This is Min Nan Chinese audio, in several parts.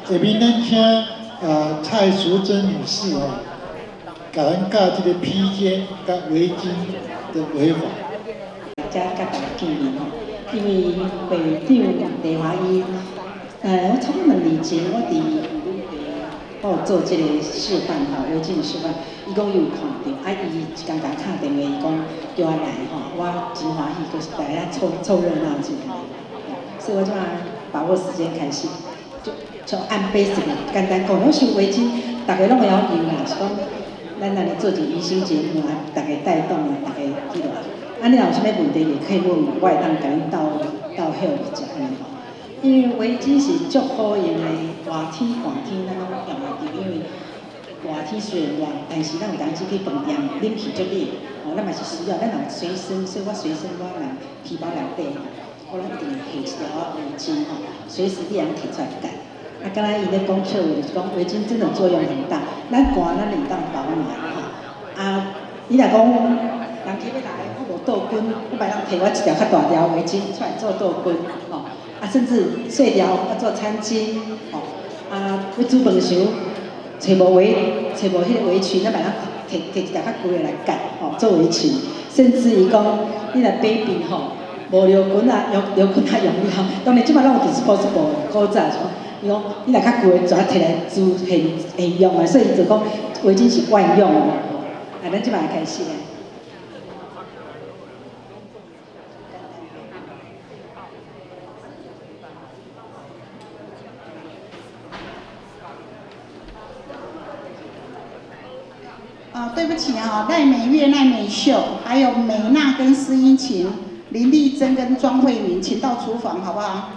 下面咱請啊蔡淑珍女士哦，共咱教這个披肩佮圍巾的圍法。才佮大家見面吼，因為會長李華醫，我差不多2年前，我佇我有做這個示範吼，圍巾的示範，伊講伊有看著，啊，伊一工共我敲電話，伊講叫我來吼，我真歡喜，閣是來遐湊湊熱鬧一下，所以我這擺把握時間開始，就從按 basic 簡單講，我想圍巾逐家攏會曉用啦，是講咱按呢做一個娛樂節目啊，逐家帶動啊，逐家去落。啊，你若有啥物問題，也可以問我，我會當共恁鬥鬥 help 一下按呢吼。因為圍巾是足好用的，熱天寒天咱攏用會著，因為熱天雖然熱，但是咱有當時去飯店冷氣足冷，吼，咱嘛是需要，咱若隨身，所以我隨身我若皮包內底吼，我攏一定會攜一條圍巾吼，隨時你會當提出來蓋。啊，敢若伊咧講笑話，就是講圍巾真的作用很大，咱寒咱會當保暖吼。啊，你若講人客欲來，我無倒巾，我嘛會當提我一條較大條圍巾出來做倒巾，吼。啊，甚至細條我做餐巾，吼。啊，欲煮飯時，揣無圍，揣無彼个圍裙，咱嘛會當提提一條較舊的來蓋，吼，做圍裙。甚至於講，你若 baby 吼，無尿裙啊，用尿裙啊用了，當然這擺攏有 disposable 古早是講，伊講你若較舊的，就提來煮現現用啊，所以就講圍巾是萬用的，吼。啊，咱這擺開始咧。啊，對不起啊，賴美月、賴美秀，還有美娜跟施英琴、林麗珍跟莊慧敏，請到廚房，好不好？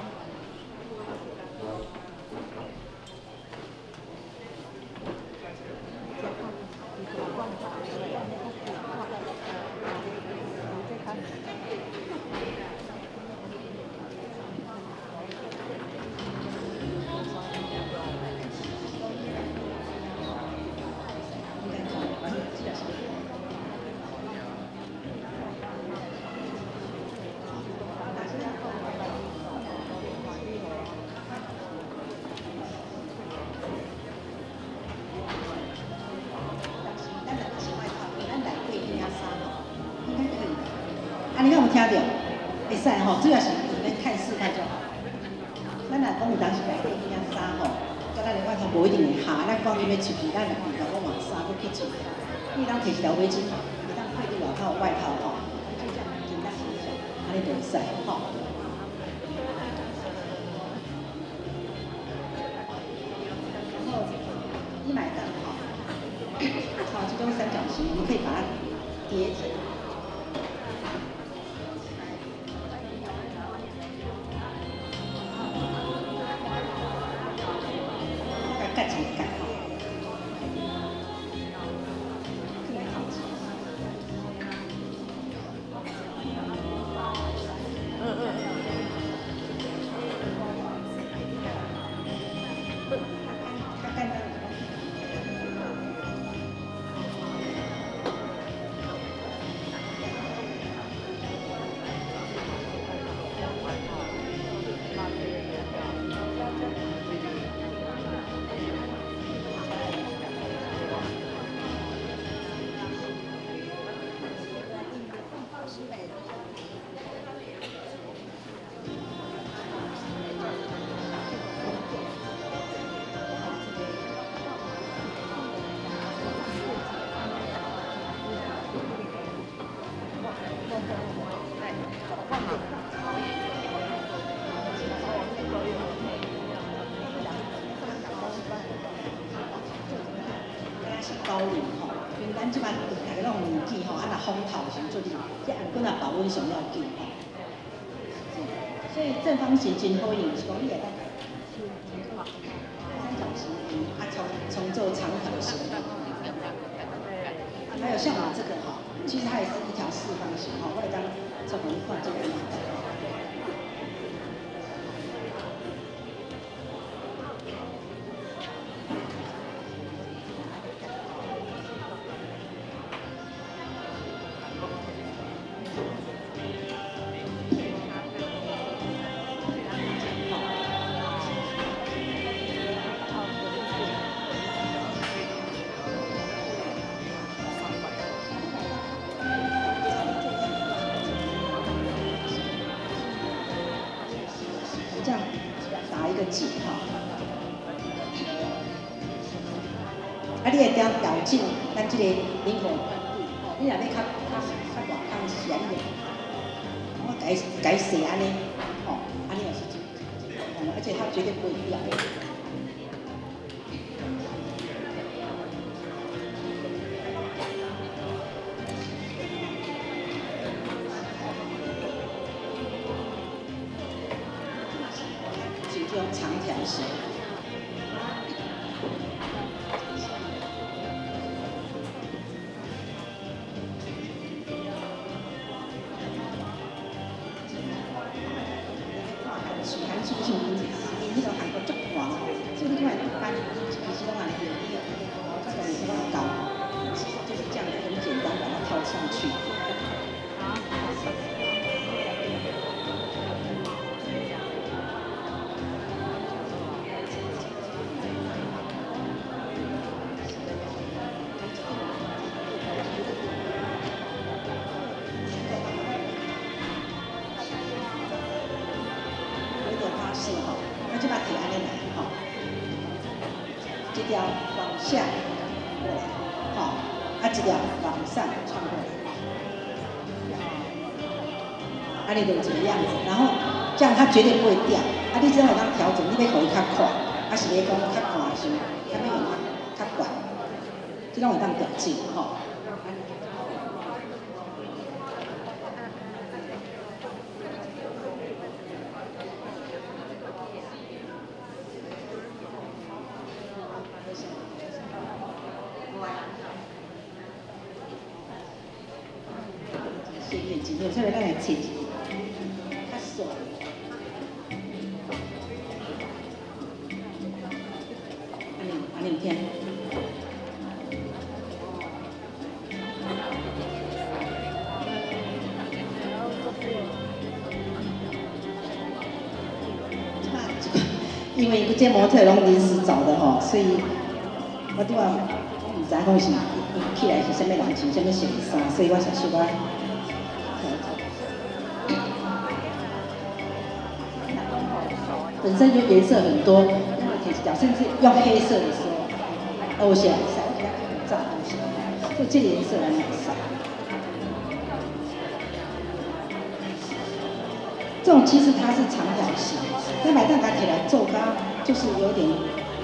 啊，你敢有聽著？會使吼，主要是你們看示範就好。咱若講有當時內底彼領衫吼，佮咱的外套無一定會合，咱講你欲出去，咱若遇著講換衫閣去出去，你會當提一條圍巾，會當配你外套外套吼，就這樣簡單一下，按呢就會使吼。然後你買的吼，好，這種三角形，我們可以把它疊成。蓋一個蓋吼，較簡單。是高領吼，因為咱這擺大家攏有年紀吼，啊若風透時陣，這頷頸仔保溫上要緊吼。所以正方形真好用，是講你會當三角形，啊，重重做長條形。還有像我這個吼，其實它也是一條四方形吼，我會當從一塊這個。這樣打一個結哈。啊，你會當調整咱這個領口寬度，吼，你若欲較大空是按呢，我改改寫按呢，吼，按呢也是真真，而且它絕對不會掉。就這種長條形。韓劇像𪜶彼個韓國足大吼，所以你看一般其實攏按呢用，這種也是攏搞，其實就是這樣子很簡單，把它套上去。是吼，我這擺提按呢來吼，這條往下過來，吼，啊這條往上穿過來，按呢就有一個樣子，然後這樣它絕對不會掉。啊，你只會當調整，你欲予伊較闊，啊是欲講較寬的時候，較欲用較較懸，這攏會當調整吼。所以咱來切一個，較細。按呢，按呢有聽。因為這模特攏臨時找的吼，所以我拄仔我毋知講是伊起來是啥物人，穿啥物色的衫，所以我才小可。本身就顏色很多，因為鐵條甚至用黑色的時候，都是會使，我今仔早都是，所以這個顏色來會使。這種其實它是長條形，但把它提來做，它就是有點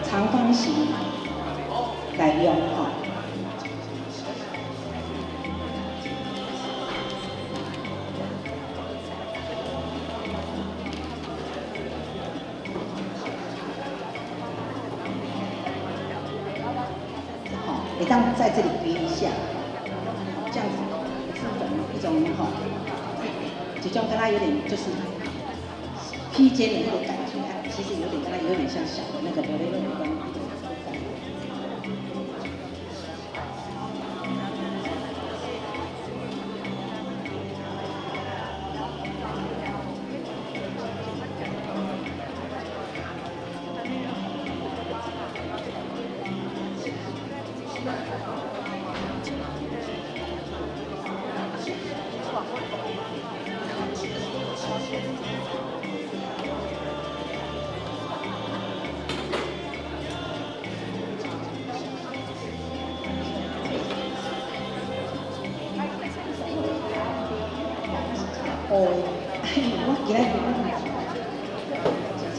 長方形來用哈。會當在這裡別一下，這樣子是一種哈，這種跟它有點就是披肩的那個感覺，它其實有點跟它有點像小的那個玻璃那種。哦，我今日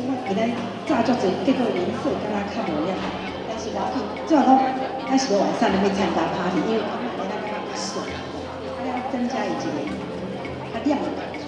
我今日炸足濟，結果顏色敢若較無遐好，但是無要緊，主要講咱是晚上咧欲參加 party，因為咱感覺較帥，啊，增加一個較亮的感覺。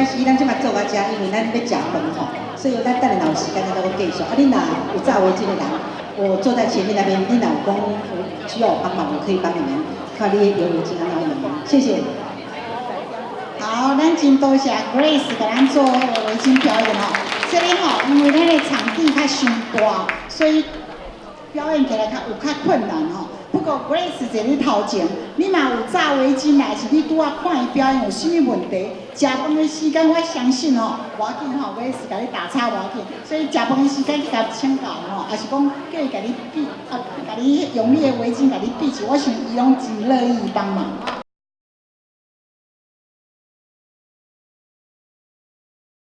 關係，咱這馬做到遮，因為咱欲食飯吼，所以咱等下若有時間，咱閣繼續。啊，你若有紮圍巾的人，我坐在前面那邊，你若有講需要我幫忙，我可以幫你們，看你有圍巾按怎用。謝謝。好，咱真多謝 Grace 共咱做彼个圍巾表演吼。這个吼，因為咱的場地較傷大，所以表演起來較有較困難吼。不過 Grace 坐你頭前，你嘛有紮圍巾來，是你拄仔看伊表演有啥物問題？食飯的時間我相信吼，無要緊吼，Grace 共你打岔無要緊，所以食飯的時間去共請教吼，抑是講叫伊共你比啊，共你用你的圍巾共你比一，我想伊攏真樂意幫忙。